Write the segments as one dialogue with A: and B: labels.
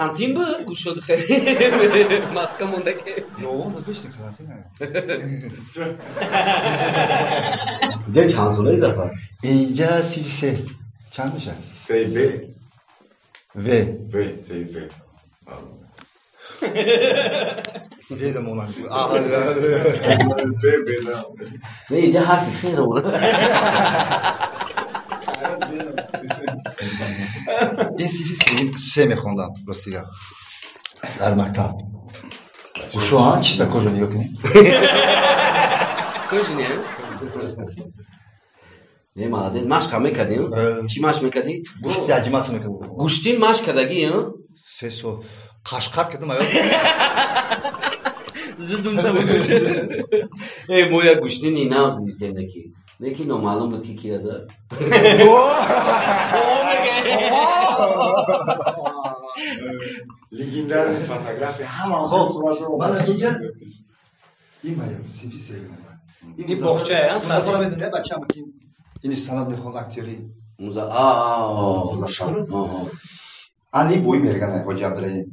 A: Карантин буд, гӯшоди хеле маска монда ки.
B: Ё, пеш карантин.
A: Инҷа чанд солаи Зафар?
B: Инҷа 33. Чанд мешавад?
C: 3 Б.
B: В.
C: В, 3 В.
B: В монанд.
C: Б, Б, да.
A: Не, инҷа ҳарфи Ф ро.
B: Ин синфи се мехондам, рости гап. Дар мактаб. Ушо, чиста кожа нигоҳ кунед.
A: Кожа не? Не, молодец. Машқ ҳам мекардем? Чӣ машқ мекардӣ?
B: Гӯшти аҷимасо мекардам.
A: Гӯштин машқ кардагӣ,
B: 3 сол. Қашқар кардам аё.
A: Зудум та. Э, мо як гӯштини нав гирифтем неки. Неки номаълум буд ки ки аза.
C: Легендарный фотография ҳама
B: сурат. Мана инҷа ин маё синфи се.
D: Ин боғча, а?
B: Музаффар медонӣ бачаам ки ин санъат мехонд актёрӣ. Ани бои мергана ҳоҷи Абдураҳим.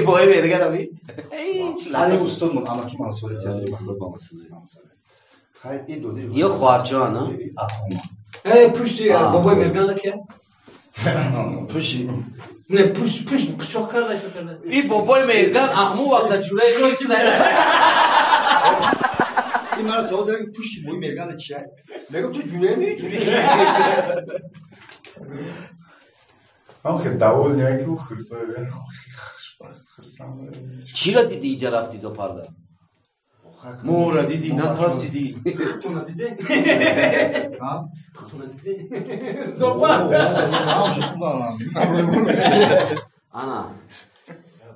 A: Бои мергана би?
B: Ани устод мон амаки мансури театри устод мансури. Хай ин доди.
A: Ё хоҳарчо, на?
D: Э, пушти бобои мергана ки?
B: Пушти.
D: Не, пушт пушт кучоқ карда, чо карда.
A: И бобои мерган аҳму вақта ҷураи хирси да.
B: Ин мара савол задам ки пушти бои мергана чия? Мегӯ ту ҷураи ми ҷураи.
C: Ҳам хел довольный ки ӯ хирса. Хирсам.
A: Чиро диди иҷа рафти зопарда? Мора диди, натарсиди.
D: Хутуна диде?
B: Ҳа?
D: Хутуна диде? Зопарда.
A: Ана.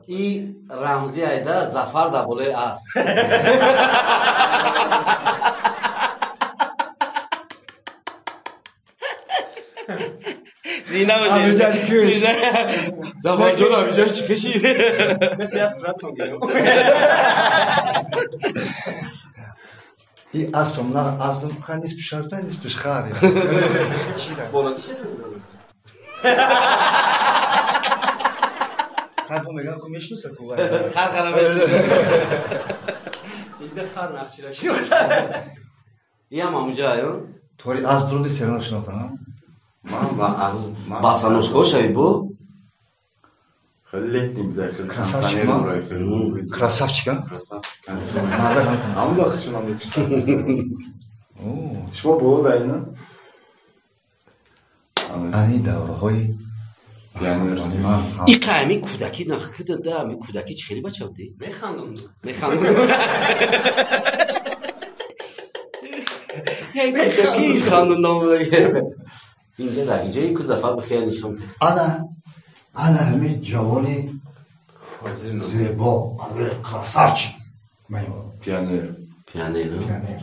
A: И рамзи айда Зафар дар болои асп. Зина бошед. Зафар ҷон ҳамиҷаш чӣ кашид?
D: Мисли як суратон гирем.
B: И аспам на аспам ха нисфиш аспа нисфиш хари.
A: Боло кишед?
B: Хар бо мегам ку мешнуса ку.
A: Хар хара мешнуса.
D: Инҷа хар нақшира шинохта.
A: Иам ҳамуҷа аю?
B: Тори асп буруди серона шинохтам.
C: Ман ба асп
A: Басанушко шави бу?
C: Хеле летний буда, хеле
B: Красавчик, красавчик, а?
C: Красавчик. Ҳамда хушунам мекушам. Шумо боло да ина?
B: Ани давраҳои
A: И қайми кӯдакӣ нахкида да, ами кӯдакӣ чӣ хеле бача будӣ?
D: Механдум.
A: Механдум. Кӯдакӣ хандум номуда. Инҷа дар ҷои ку Зафар бихел нишон тах.
B: Ана ана ҳами ҷавони зебо, красавчик.
C: Пионер.
A: Пионер.
B: Пионер.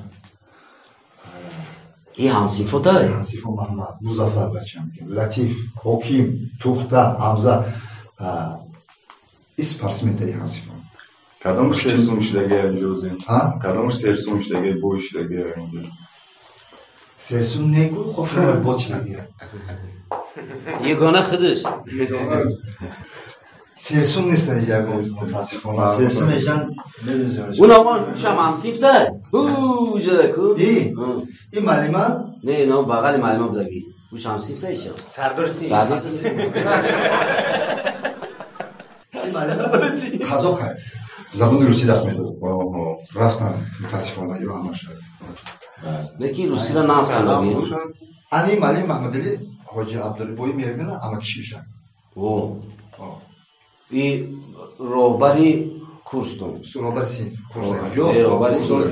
A: И ҳамсинфота?
B: Ҳамсинфо Маҳмад, Музаффар бачам, Латиф, Ҳоким, Тухта, Ҳамза. И спортсмента и ҳамсинфо.
C: Кадом серсум шудаги инҷо озем?
B: Ҳа?
C: Кадом серсум шудаги, бой шудаги инҷо?
B: Серсум неку, хоб бот шудаги.
A: Ягона худаш.
B: Серсум нест ягон мутаассифона. Серсум ешан
A: Уна он ушам ҳамсинфта? Ӯ ку?
B: И? И маълима?
A: Не, но бағали маълима будаги. Уш ҳамсинфта иша.
D: Сардор синф.
A: Сардор синф.
B: И маълима қазоқ забони русӣ дарс медод. Рафтан мутаассифона ё ҳамаша.
A: Лекин русиро нағз хондаги.
B: Ани маълим Маҳмадали ҳоҷи Абдулбои мергана амакиши мешавад.
A: О. И роҳбари курстон.
B: Роҳбари синф.
A: Роҳбари синф.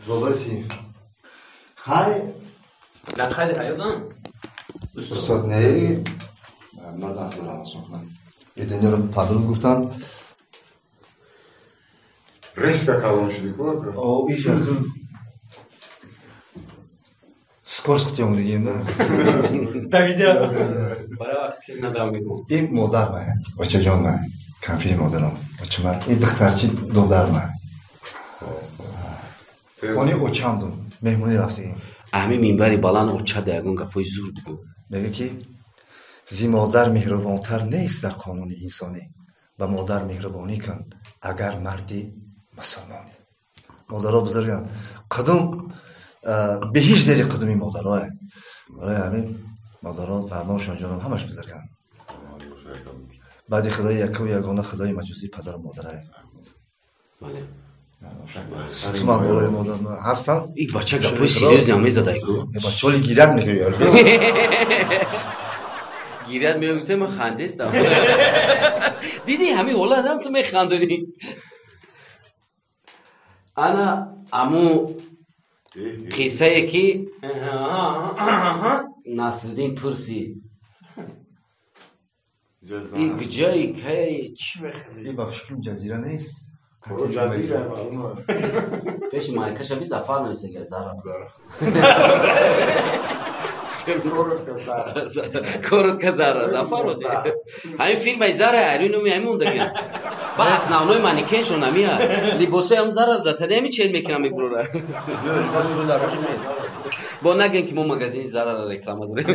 B: Роҳбари синф. Хай
D: дар қайди ҳаётам?
B: Устод не, ман афзалам сухна. Эденёро падар гуфтанд.
C: Резко калон шуди ку?
B: О, иҷа. Скорость хотел дигем, да?
D: Давида. Бара вақт тез надам мекунам.
B: Ин модар мая, очаҷон мая, кампири модарам, очаман. Ин духтарчи додар мая. Хони очам дум, меҳмонӣ рафтагим.
A: Ҳамин минбари баланд оча да ягон гапҳои зур бугӯ.
B: Мега ки Зи модар меҳрубонтар нест дар қонуни инсонӣ. Ба модар меҳрубонӣ кун, агар марди мусулмонӣ. Модаро бузурганд. Қадум беҳиш зери қадуми модарое. Барои ҳамин модаро фармоншон ҷонам ҳамаш бузурганд. Баъди худои якаву ягона худои маҷозӣ падару модарае.
A: Бале.
B: Туман болои модар ҳастанд.
A: Ик бача гапои серьёзно мезадай ку.
B: Бача гирят мекунад.
A: Гирят мегӯям, ман хандестам. Диди ҳамин ҳолатам ту механдонӣ. Ана аму қиссае ки Насриддин пурсид. И куҷои кай
D: чӣ мехӯрӣ?
B: И ба фикрам ҷазира нест.
C: Ҷазира маълум.
A: Пеши майкаша би Зафар нависага Зара. Коротко Зара, Зафар ози. Ҳамин филмаи Зара ари номи ҳамин мондагин. Ба основной манекеншон ҳамия. Либосои ҳам Зара да тади ҳами чел мекунам мебурора. Бо нагӯем ки мо магазини Зарара реклама дорем.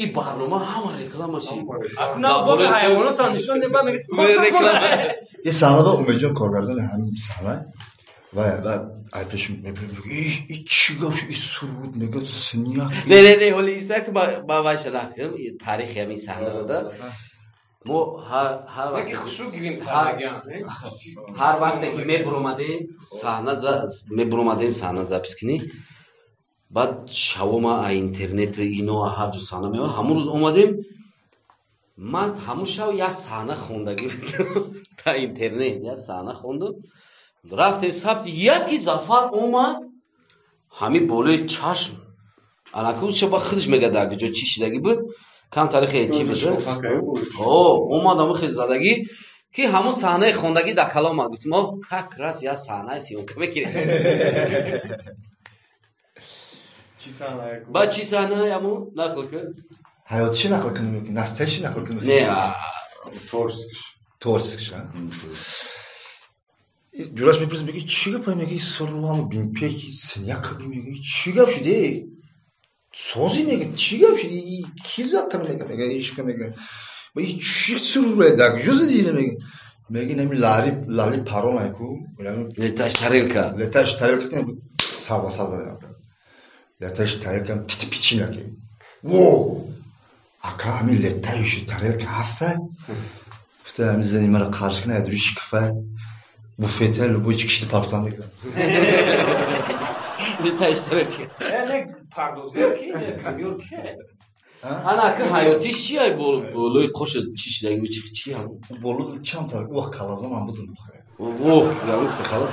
A: И барнома ҳама реклама шид.
D: Акна боғи ҳайвонотам нишон деба меги спонсор кунад.
B: И саҳнаба Умедҷон коргардони ҳамин саҳна ва баъд ай пеш мепурсад, и чӣ гап шуд, и суруд мегӯяд синяк.
A: Не, не, не, ҳоли иста ки ба вайша нахӯрем, таърихи ҳамин саҳнаро да. Мо ҳар вақт ҳар вақте ки мебуромадем саҳна мебуромадем саҳна запис кунӣ, баъд шавома а интернету ино ҳар ҷо саҳна меомад. Ҳамун рӯз омадем, ман ҳамун шав як саҳна хондагӣ та интернет як саҳна хондум. Рафтем сабт, яки Зафар омад, ҳамин болои чашм анаку шаба худаш мега дар куҷо чӣ шидагӣ буд, кам таърихе чӣ буд. Омад ҳамун хел задагӣ ки ҳамун саҳнаи хондагӣ дар калом омад. Гуфтим о как раз як саҳнаи съёмка мекунем. Ба чӣ саҳнаи ҳамун нақл кун?
B: Ҳаёт чӣ нақл кунем ё ки настаи чӣ нақл кунем?
A: Не,
C: творческиш.
B: Творческиш, а? Ҷураш мепурсад, меги чӣ гап, меги сурвам бимпеки синяк меги чӣ гап шуд, э? Сози меги чӣ гап шуд, ки зад мега, мега ишка мега. Ба и чӣ сурур дар куҷо задӣ меги? Меги нами лари лали парон айку.
A: Летаешь тарелка.
B: Летаешь тарелка сава сава. Летаешь тарелка тити пичинаки. Во! Ака ами летающий тарелка ҳаста? Гуфта ами зани мара қарш кина айдури шикфа. Буфете любой чикишти парфтан мекунам.
A: Летающий тарелка.
D: Не пардозгар ки, ковёр ки.
A: Ана ака ҳаётиш чи ай болои қоша чӣ шидаги чи чи ҳам?
B: Боло чанд та вақт калазам ҳам будум.
A: Во, ягон киса хала.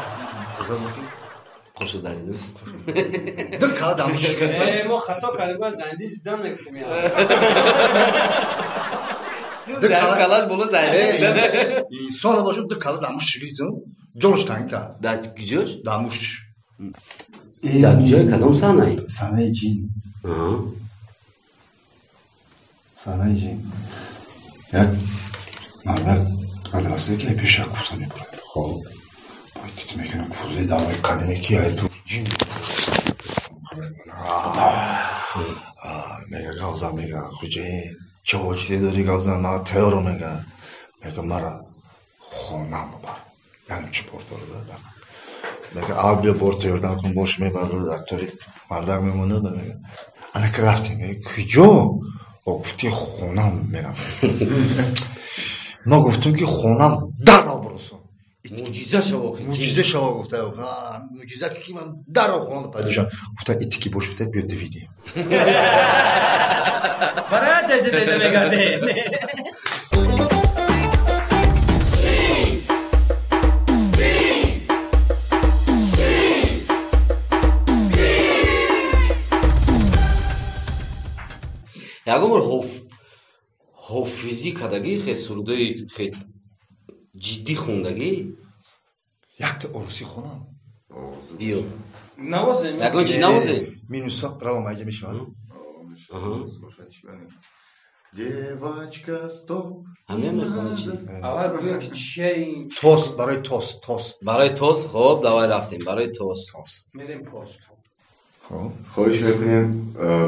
B: Каза ки
A: қоша даридим.
B: Ду кала дам шикаста.
D: Э, мо хато кардем, ба занди зидан мегуфтем я.
B: Ду кала
A: калаш боло занди.
B: Инсон бошам ду кала дамуш шигизм. Ҷонш танг кард.
A: Дар куҷош?
B: Дамуш.
A: Дар куҷои кадом саҳнаи?
B: Саҳнаи ҷин. Саҳнаи ҷин. Як мардак адрасае ки пеш як курса мебурад. Хоб. Кит мекунад курсаи давраи қадиме ки ай тур ҷин. Мега гавза мега хуҷаин чӣ ҳоҷате дорӣ гавза ма тайёру мега. Мега мара хонам бабар. Яъне чӣ бор дорад дар. Мега ал биё бор тайёрдан кун бош мебарад дактори мардак мемонад мега. Ана ки рафтем мега куҷо? О гуфти хонам мерам. Ма гуфтам ки хонам дарро бурусам.
A: Мӯъҷиза шава охи.
B: Мӯъҷиза шава гуфта. Мӯъҷиза ки ман дарро хонам пайдо шавам. Гуфта итики бош гуфта биё DVD.
D: Барои деде мегарде.
A: Ягон бор ҳофизӣ кардагӣ, хе сурудои хе ҷиддӣ хондагӣ?
B: Якта орусӣ хонам.
A: Биё.
D: Навозем.
A: Ягон чӣ навозем?
B: Минуса право майҷа мешавад.
C: Девочка, стоп.
A: Ҳамин мехонӣ чӣ?
D: Аввал бигӯем ки чия ин?
B: Тост, барои тост, тост.
A: Барои тост, хоб, давай рафтем, барои тост.
B: Тост.
D: Мерем пост.
C: Хоҳиш мекунем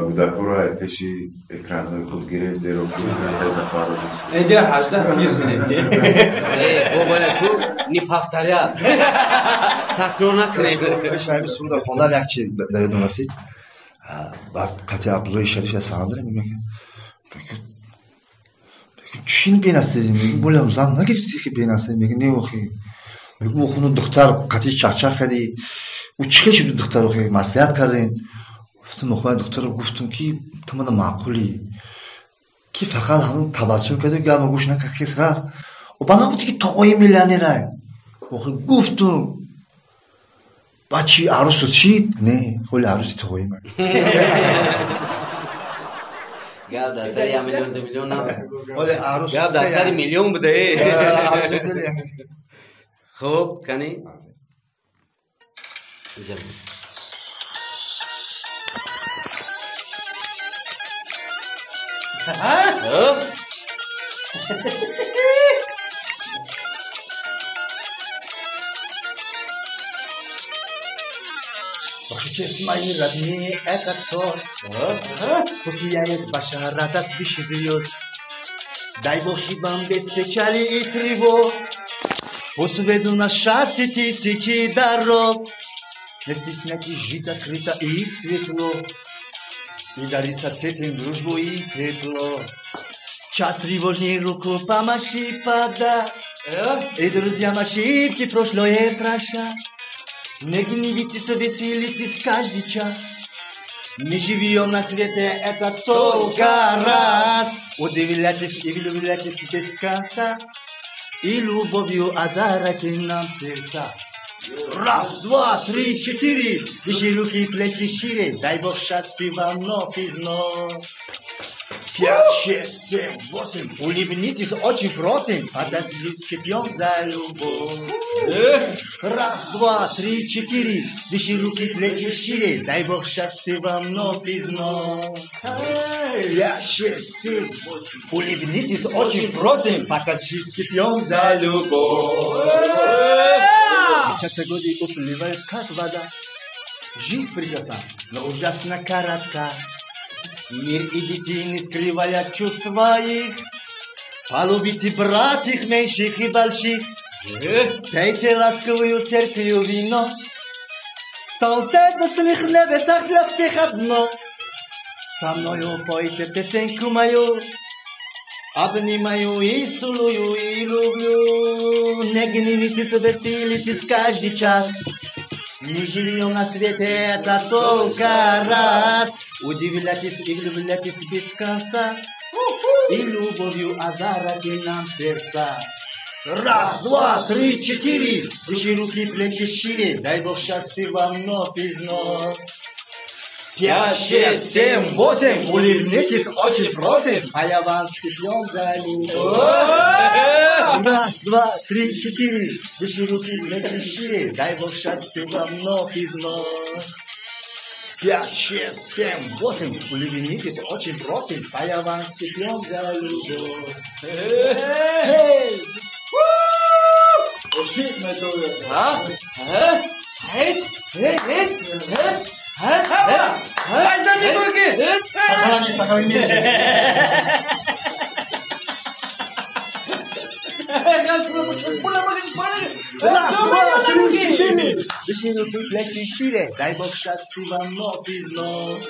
C: кӯдакҳоро пеши экранҳои худ гиред, зеро ки Зафар
D: инҷа 18 плюс менависем.
A: Бобаяку не повторят. Такрор накунед.
B: Пеши ҳамин суруда хондан як чи дар ёдам расид. Баъд қатъи Абдуллои Шариф я саҳна дорем, мегӯяд чин бенасӣ, мегӯ болам зан нагирифтӣ ки бенасӣ, мегӯ не охи. Мегӯ охуну духтар қатъи чақчақ кардӣ. Ӯ чӣ хел шуд духтар охи маслиҳат кардем. Гуфтам охи ман духтарро гуфтам ки ту мана маъқулӣ. Ки фақат ҳамон табассум кард гапа гӯш накард хес рафт. Ӯ ба нагуфт ки тоғои миллионерай. Охи гуфтум. Баъд чи арӯсу чӣ? Не, ҳоли арӯси тоғои ман.
A: Гап дар сари 1 миллион 2 миллион набуд.
B: Ҳоли арӯс
A: Гап дар сари миллион буда. Хуб, кани? Хуб.
B: Ваша честь, мои родные, это тост. Пусть сияет ваша радость выше звезд. Дай Бог жить вам без печали и тревог. Пусть ведут на счастье тысячи дорог. Не стесняйтесь жить открыто и светло. И дарить соседям дружбу и тепло. Час тревожней руку помаши подай. И друзьям ошибки прошлое прощай. Не гневитесь, веселитесь каждый час. Мы живем на свете, это только раз. Удивляйтесь и влюбляйтесь без конца. И любовью озаряйте нам сердца. Раз, два, три, четыре. Выше руки, плечи шире. Дай Бог счастья вам вновь и вновь. 5, 6, 7, 8. Улыбнитесь, очень просим. Подождите, пьем за любовь. Раз, два, три, четыре. Выше руки, плечи шире. Дай Бог счастья вам вновь и вновь. 5, 6, 7, 8. Улыбнитесь, очень просим. Подождите, пьем за любовь. Сейчас годы уплывают, как вода. Жизнь прекрасна, но ужасно коротка. Мир и детей не скрывая чувств своих. Полюбите братьев меньших и больших. Пейте ласковую серпию вино. Солнце на синих небесах для всех одно. Со мною пойте песенку мою. Обнимаю и целую и люблю. Не гневитесь, веселитесь каждый час. Мы живем на свете, это только раз. Удивляйтесь и влюбляйтесь без конца. И любовью озаряйте нам сердца. Раз, два, три, четыре. Выше руки, плечи шире. Дай Бог счастья вам вновь и вновь. 5, 6, 7, 8. Улыбнитесь, очень просим. А я вас пьем за любовь. Раз, два, три, четыре. Выше руки, плечи шире. Дай Бог счастья вам вновь и вновь. 5, 6, 7, 8. Улыбнитесь, очень просим. А я вас пьем за любовь. Раз, два, три, четыре. Выше руки, плечи шире. Дай Бог счастья вам вновь и вновь.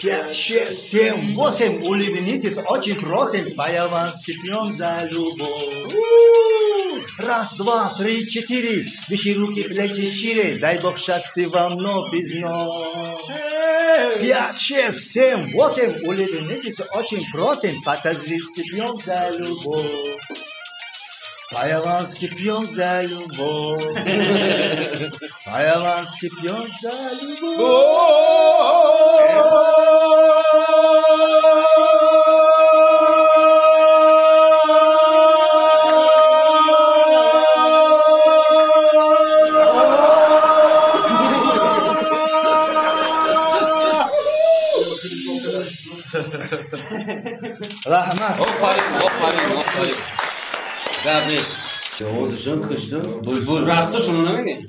B: 5, 6, 7, 8. Улыбнитесь, очень просим. По-явански пьем за любовь. Раз, два, три, четыре. Выше руки, плечи шире. Дай Бог счастья вам вновь и вновь. 5, 6, 7, 8. Улыбнитесь, очень просим. По-таджикски пьем за любовь. По-явански пьем за любовь. По-явански пьем за любовь. Раҳмат.
A: Офарин, офарин, офарин. Гап нест. Овозашон кушту булбул.
D: Рақсошонро намегӯед?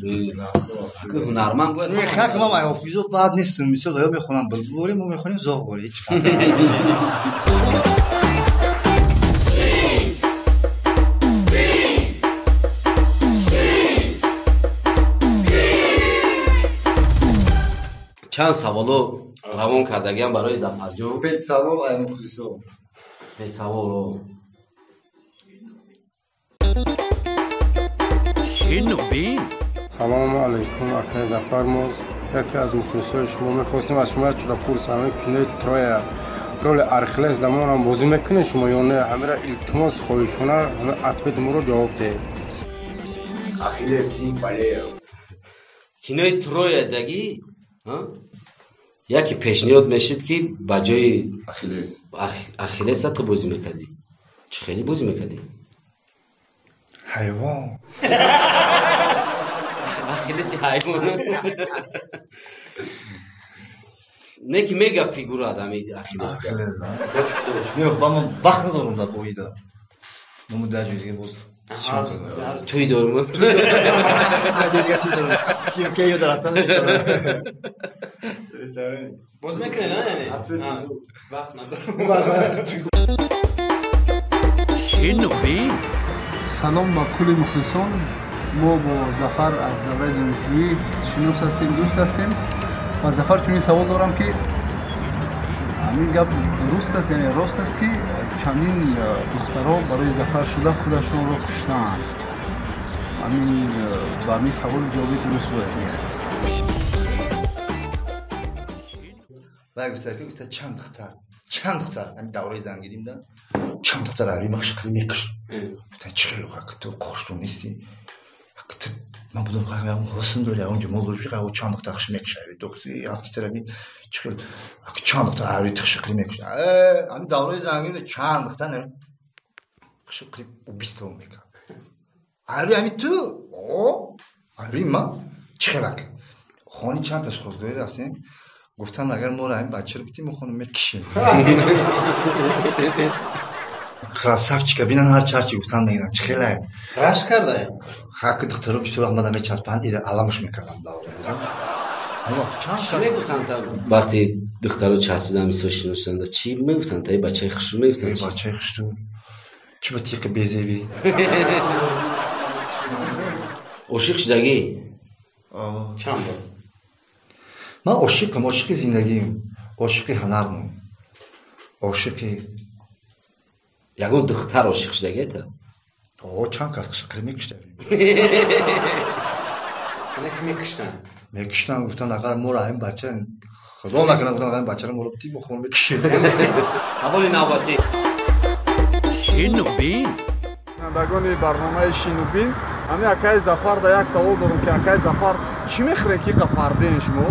A: Ҳунарманд бояд.
B: Не, хак ман ҳофизо бад нестам. Мисол ё мехонам булбулворӣ, мо мехонем зоғворӣ. Ҳеҷ фарқ.
A: Чанд саволо равон кардагиам барои Зафарҷон.
B: Спецсавол ай мухлисо.
A: Спецсаволо.
E: Салому алайкум, акай Зафар. Мо яке аз мухлисои шумо мехостем аз шумо як чиза пурсам. Ҳамин кинои Троя роли Архилес замонам бозӣ мекунед шумо ё не? Ҳамира илтимос хоҳишона ответи моро ҷавоб диҳед.
B: Ахиллес син Валеров.
A: Кинои Троя даги яке пешниҳод мешид, ки ба ҷои
B: Ахиллес
A: Ахиллеса ту бозӣ мекардӣ. Чӣ хеле бозӣ мекардӣ?
B: Ҳайвон.
A: Ахиллеси ҳайвон. Не ки мега фигура ами Ахиллес.
B: Ахиллес. Не, ба ман вақт надорам дар боида. Мо дар ҷои дига боз
A: туй дорум.
B: Дар ҷои дига туй дорум. Съёмка ё дар рафтан.
D: Боз мекунед, на яъне? Вақт надорам.
E: Салом ба кулли мухлисон. Мо бо Зафар аз давраи донишҷӯӣ шинос ҳастем, дӯст ҳастем. Ва Зафар чунин савол дорам, ки ҳамин гап дуруст аст, яъне рост аст, ки чандин духтаро барои Зафар шуда худашонро куштаанд? Ҳамин ба ҳамин савол ҷавоби дуруст бояд диҳад.
B: Вай гуфта, ки гуфта чанд духтар, чанд духтар ҳамин давраи зангирим да чанд духтар ари махшақри мекушт. Гуфтан чӣ хеле ки ту қошту нестӣ, ту ман будам ҳусн дори, он ҷамол дори, чанд духтар хиш мекуша, ҳафти тараби чӣ хел чанд духтар ари тихшиқри мекуша. Ҳамин давраи зангирим чанд духтар хишиқри убийство мекард. Ари ҳамин ту, ари ман чӣ хелак хони чанд таш хостгорӣ рафтем. Гуфтан агар моро ҳамин бачаро битем, мо хонум мекишем. Красавчика бинан, ҳар чарчи гуфтан мегиранд. Чӣ хеле
D: рашк кардаем.
B: Хаки духтаро бисёр вақт мада мечаспанд, ида аламаш мекардам давра.
A: Чӣ мегуфтанд вақте духтаро часпидан мисол шиносанда? Чӣ мегуфтанд? Та бачаи хушрӯ мегуфтанд?
B: Бачаи хушрӯ. Чӣ ба тиқи безебӣ?
A: Ошиқ шудагӣ?
D: Чанд бор?
B: Ман ошиқам, ошиқи зиндагиам, ошиқи ҳунармон, ошиқи
A: ягон духтар ошиқ шудагӣ та?
B: О, чанд кас қишқир мекуштанд.
D: Мекуштанд.
B: Мекуштанд, гуфтанд агар моро ҳамин бача худо накунад, гуфтанд агар бачаро моро битӣ, мо худро мекушем.
A: Саволи навбатӣ.
F: Бинандагони барномаи Шинубин, ҳамин акаи Зафар да як савол дорам, ки акаи Зафар чӣ мехӯред, ки иқа фарбеҳен шумо?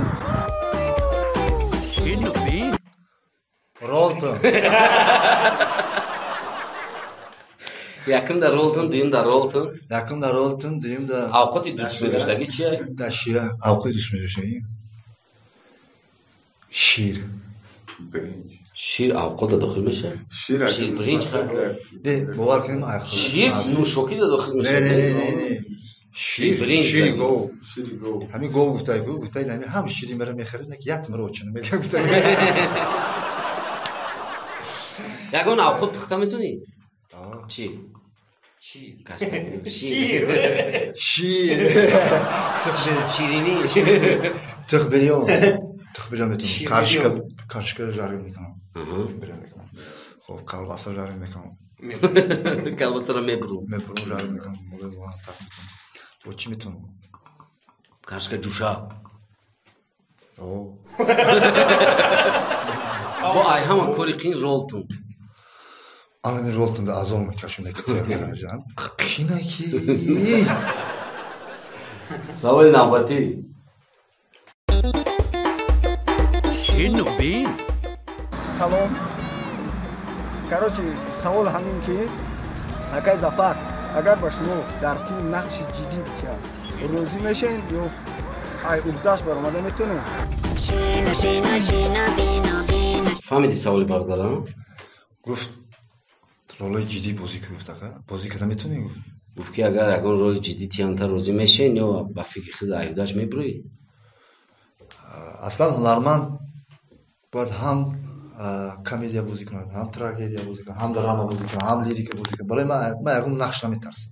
B: Ролтон.
A: Якум дар ролтон, дуюм дар ролтон.
B: Якум дар ролтон, дуюм дар
A: авқоти дӯст медоштагӣ чия?
B: Дар шира, авқоти дӯст медоштагӣ. Шир.
A: Шир авқота дохил мешавад?
C: Шир,
A: биринҷ.
B: Не, бовар кунем,
A: шир нӯшокида дохил мешавад.
B: Не, не, не, не. Шир, шири гов. Ҳамин гов гуфтай, гуфтай, ҳамин ҳам шири мера мехӯред, не ки як мера очина мегӯяд гуфтай.
A: Ягон авқот пухта метавонӣ? Чӣ? Шир.
B: Шир.
A: Ширинӣ.
B: Тухбирён. Тухбирён метавонам. Каршика, каршика жарим мекунам. Бирён мекунам. Хоб, колбаса жарим мекунам.
A: Колбасаро мебурум.
B: Мебурум, жарим мекунам. Молои вана так мекунам. Бо чӣ метавонам?
A: Каршика ҷуша.
B: О.
A: Бо ай ҳама кори қин ролтун.
B: Анами ролтунда азоб мекашам, ки тайёр кардан. Қинаки.
A: Саволи навбатӣ.
F: Салом. Короче, савол ҳамин, ки акай Зафар, агар ба шумо дар филм нақши ҷиддӣ бикард, розӣ мешавед ё ай уҳдаш баромада метавонед?
A: Фаҳмиди саволи бародарам?
B: Гуфт ролои ҷиддӣ бозӣ кун, гуфт ака. Бозӣ карда метавонӣ, гуфт.
A: Гуфт ки агар ягон роли ҷиддӣ тиянта розӣ мешен ё ба фикри худ аюдаш мебурӣ?
B: Аслан ҳунарманд бояд ҳам комедия бозӣ кунад, ҳам трагедия бозӣ кунад, ҳам драма бозӣ кунад, ҳам лирика бозӣ кунад. Барои ман ягон нақш наметарсам.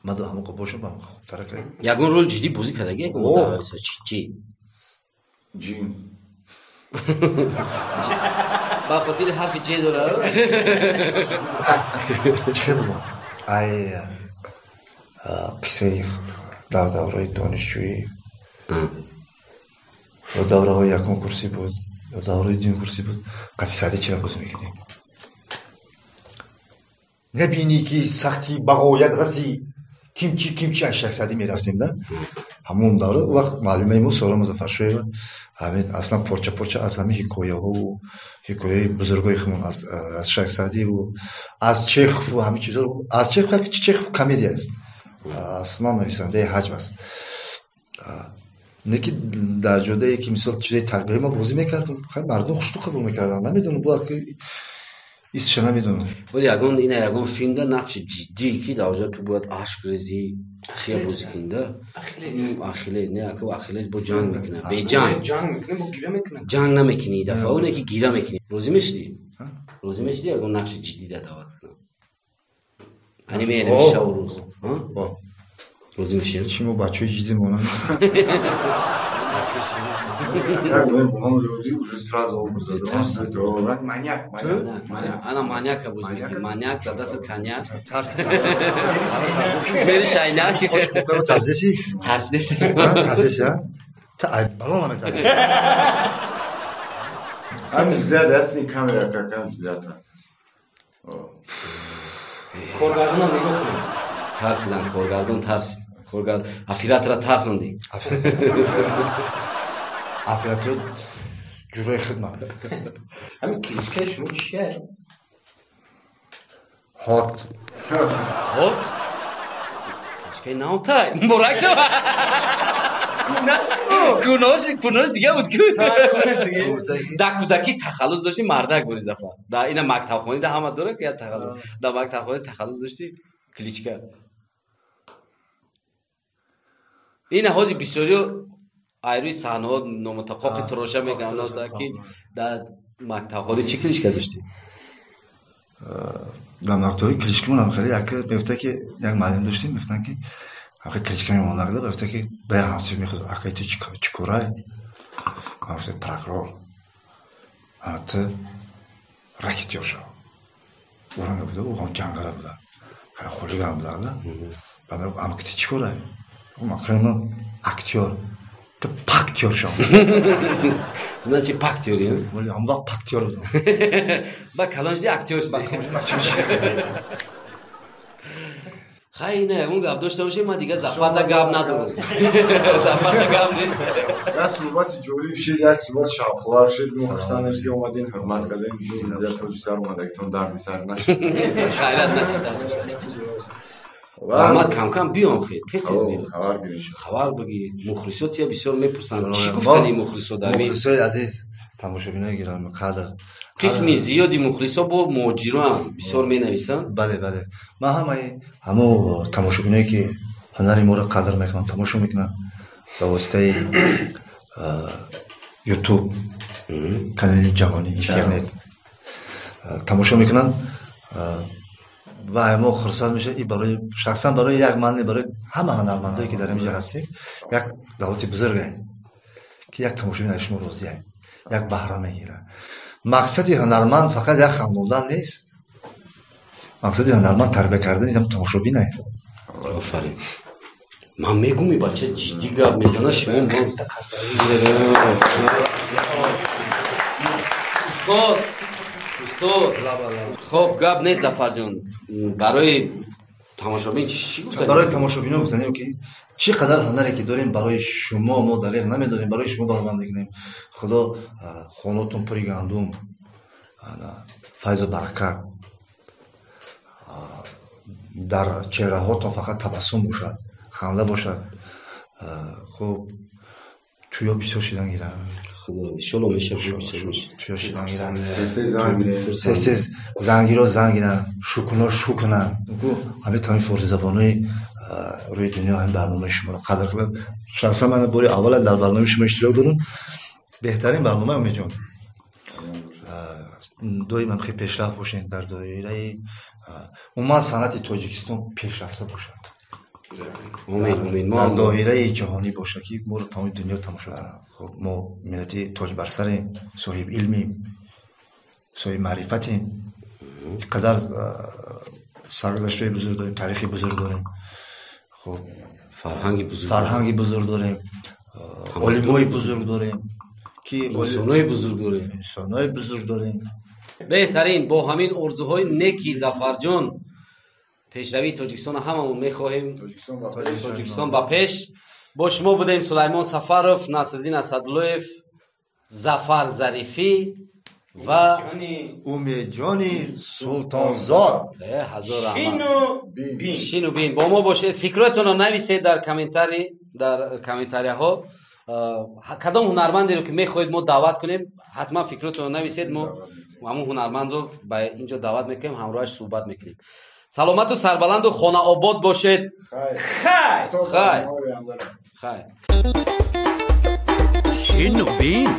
B: Ман ҳамоқа бошам, ҳамоқа хубтара.
A: Ягон роли ҷиддӣ бозӣ кардаги? Ягон чӣ?
C: Ҷин.
A: Ба хотири ҳарфи ҷ дора.
B: Чӣ бигӯм? Ай қиссаи дар давраи донишҷӯӣ ё давраҳои якум курсӣ буд, ё давраи дуюм курсӣ буд, қати Саъдӣ чира бозӣ мекардем. Набинӣ ки сахтӣ ба ғоят расӣ, кимчи кимчи аз Шайх Саъдӣ мерафтем да. Ҳамон давра вақт муаллимаи мо Сола Музаффаршоева ҳамин аслан порча порча аз ҳамин ҳикояҳову ҳикояи бузургои худмон аз Шайх Саъдиву аз Чехову ҳамин чизҳо. Аз Чехов, Чехов комедия аст, аслан нависандаи ҳаҷм аст. Не ки дар ҷодае ки мисол чизои тарбияи мо бозӣ мекардем, мардум хушту қабул мекарданд. Намедонам, бо исша намедонам.
A: Вале ягон ина ягон филмда нақши ҷиддӣ ки дар оҷа ту бояд ашк резӣ, чия бозӣ кунӣ да? Ахиллес. Не, ака Ахиллес бо ҷанг мекунад. Беҷанг.
D: Ҷанг мекунад, бо гира мекунад.
A: Ҷанг намекунӣ ин дафъа, оне ки гира мекунӣ. Розӣ мешудӣ? Розӣ мешудӣ ягон нақши ҷиддӣ да даъват кунам? Ани меяне шаву рӯз. Розӣ мешӣ?
B: Чи мо бачаҳои ҷиддӣ монанд?
C: Как мы по-моему, люди уже сразу образ задавали. Маньяк, маньяк.
A: Ана маньяка боз мекунӣ. Маньяк, дадаси коньяк. Мери шайнак.
B: Тарзеси?
A: Тарсдеси.
B: Тарзеси, а? Та ай балон наметарзи.
C: Ами взгляд, ясни камера, как ам взгляд.
D: Коргардонам нигоҳ кунед.
A: Тарсидан, коргардон тарсид. Коргар оператора тарсонди.
B: Оператор ҷурои хидмат.
D: Ҳамин кличкаи шумо чия?
B: Ҳот.
A: Ҳот? Кличкаи навтай. Муборак шава. Кунош, кунош дига буд ку. Дар кӯдакӣ тахаллус дошти мардак бури Зафар. Да ина мактабхонӣ да ҳама дора ки я тахаллус. Дар мактабхонӣ тахаллус дошти кличка. Ина ҳози бисёриё айрӯи саҳнаҳо номутақоқи туроша мегӯянд ноза ки дар мактабхонӣ чӣ кличка доштӣ?
B: Дар мактабҳои кличкамон ҳам хеле як мегуфта ки як муаллим доштем, мегуфтанд ки ҳамхел кличка мемондагда, мегуфта ки ба як ҳамсиф мехӯрд, акай ту чӣ корай? Ман гуфта прокурор. Ана ту ракетёр шав. Ӯра мебуда, ӯ ҳам ҷангала буда. Хеле хулиган будагда. Ба мегуфт, амки ту чӣ корай? Ман актёр. Ту пактёр шав.
A: Значит, пактёр, я?
B: Вале ҳам вақт пактёр будам.
A: Ба калон шуди актёр шуди. Хай, ина ягон гап дошта бошем, ман дига Зафарда гап надорам. Зафарда гап нест.
C: Як суҳбати ҷолиб шид, як суҳбати шавқовар шид. Мо хурсанд ҳастем ки омадем, ҳурмат кардем. Тоҷи сар омадагитон дарди сар нашид.
A: Хайрат нашид дарди сар. Раҳмат, кам-кам биём хе, тез-тез биём.
C: Хабар бигир.
A: Хабар бигир. Мухлисо тия бисёр мепурсанд. Чӣ гуфтани мухлисо дар ин?
B: Мухлисои азиз, тамошобинои гиромиқадр.
A: Қисми зиёди мухлисо бо муҳоҷироам бисёр менависанд.
B: Бале, бале. Ман ҳамаи ҳамо тамошобиное ки ҳунари моро қадр мекунанд, тамошо мекунанд ба воситаи YouTube, канали ҷаҳонӣ, интернет тамошо мекунанд ва мо хурсанд мешавем. И барои шахсан барои як ман, барои ҳама ҳунармандое ки дар инҷо ҳастем, як давлати бузурге ки як тамошобин аз шумо розие, як баҳра мегирад. Мақсади ҳунарманд фақат як хандондан нест. Мақсади ҳунарманд тарбия кардани тамошобине.
A: Офарин. Ман мегӯм, ин бача ҷиддӣ гап мезанад, шумо устод, устод. Хоб, гап нест, Зафарҷон. Барои тамошобин чӣ гуфтанӣ?
B: Барои тамошобино гуфтанем ки чӣ қадар ҳунаре ки дорем барои шумо мо далеғ намедорем, барои шумо баромад мекунем. Худо хонотон пури гандум, файзу баракат, дар чеҳраҳотон фақат табассум бошад, ханда бошад. Хуб, Туё бисёр шидан гиранд.
A: Худо, иншолло мешавад, бисёр мешавад.
B: Туё шидан гиранд.
C: Тез-тез занг гирем.
B: Тез-тез зангиро занг гиранд, шукуно шу кунанд. Ҳамин тамоми форсизабонои рӯи дунё ҳамин барномаи шуморо қадр кунанд. Шахсан ман бори аввала дар барномаи шумо иштирок дорам. Беҳтарин барнома, Умедҷон. Доим ҳам хеле пешрафт бошед дар доираи умуман санъати Тоҷикистон пешрафта бошад.
A: Умед, умед. Мо
B: дар доираи ҷаҳонӣ бошад, ки моро тамоми дунё тамошо кунад. Хуб, мо миллати тоҷбарсарем, соҳиби илмем, соҳиби маърифатем. Қадар саргузаштҳои бузург дорем, таърихи бузург дорем. Хуб,
A: фарҳанги бузург,
B: фарҳанги бузург дорем, олимои бузург дорем, ки
A: инсонои бузург дорем,
B: инсонои бузург дорем.
A: Беҳтарин, бо ҳамин орзуҳои неки Зафарҷон пешравии Тоҷикистонро ҳамамон мехоҳем. Тоҷикистон ба пеш. Бо шумо будем Сулаймон Сафаров, Насриддин Асадуллоев, Зафар Зарифӣ ва
B: Умедҷони Султонзод.
A: Ҳазор раҳмат. Шину бин. Бо мо бошед. Фикротонро нависед дар комментари, дар комментарияҳо. Кадом ҳунармандеро ки мехоҳед мо даъват кунем, ҳатман фикротонро нависед, мо ҳамон ҳунармандро ба инҷо даъват мекунем, ҳамроҳаш суҳбат мекунем. Саломату сарбаланду хонаобод бошед.
D: Хай,
A: хай, хай.
G: Шину бин.